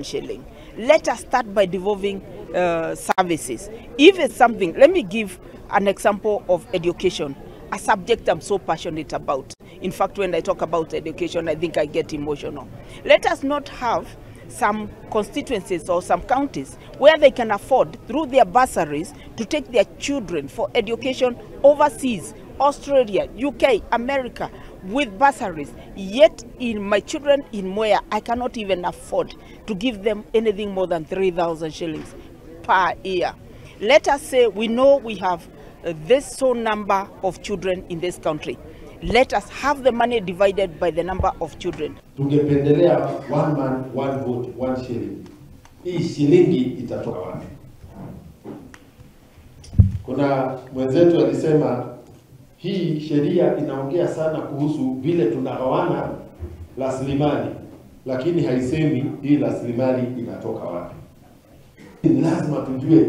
Shilling. Let us start by devolving services. If it's something, let me give an example of education, a subject I'm so passionate about. In fact, when I talk about education, I think I get emotional. Let us not have some constituencies or some counties where they can afford, through their bursaries, to take their children for education overseas, Australia, UK, America, with bursaries. Yet in my children in Mwea, I cannot even afford to give them anything more than 3,000 shillings per year. Let us say we know we have this so number of children in this country. Let us have the money divided by the number of children. Tungependelea one man, one vote, one shilling. Hii shilingi itatoka wapi? Kuna mwenzetu alisema hii sheria inaongea sana kuhusu vile tunagawana rasilimali, lakini haisemi hii rasilimali inatoka wapi. Ni lazima tujue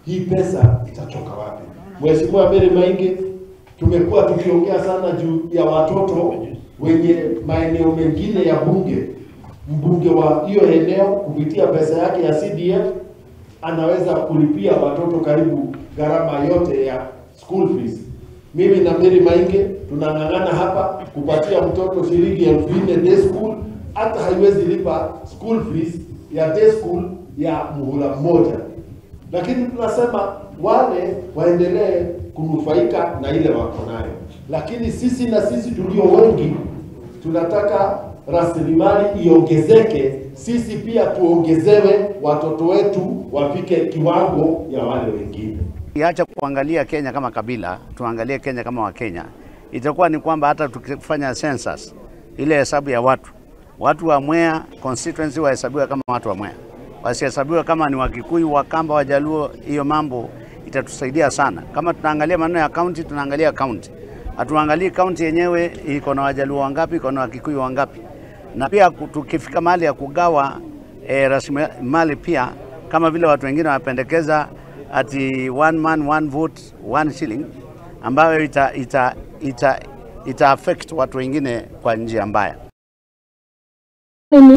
hii pesa itatoka wapi. Mheshimiwa Mary Maingi, tumekuwa tukiongea sana juu ya watoto wenye maeneo mengine ya bunge. Mbunge wa hiyo eneo kupitia pesa yake ya CDF anaweza kulipia watoto karibu gharama yote ya school fees. Mimi na Mary Maingi tunang'ang'ana hapa kupatia mtoto shilingi 4,000 day school, hata haiwezi lipa school fees ya day school ya muhula mmoja. Lakini tunasema wale waendelee kunufaika na ile wako nayo. Lakini sisi na sisi tulio wengi tunataka rasilimali iongezeke, sisi pia tuongezewe, watoto wetu wafike kiwango ya wale wengine. Iacha kuangalia Kenya kama kabila, tuangalie Kenya kama Wakenya. Itakuwa ni kwamba hata tukifanya census, ile hesabu ya watu, watu wa Mwea constituency wahesabiwe kama watu wa Mwea, wasihesabiwe kama ni Wakikuyu, Wakamba, Wajaluo. Hiyo mambo itatusaidia sana. Kama tunaangalia maneno ya county, tunaangalia county, hatuangalii county yenyewe iko na Wajaluo wangapi, iko na Wakikuyu wangapi. Na pia tukifika mahali ya kugawa rasilimali pia, kama vile watu wengine wanapendekeza ati one man one vote one shilling, ambayo ita affect watu wengine kwa njia mbaya.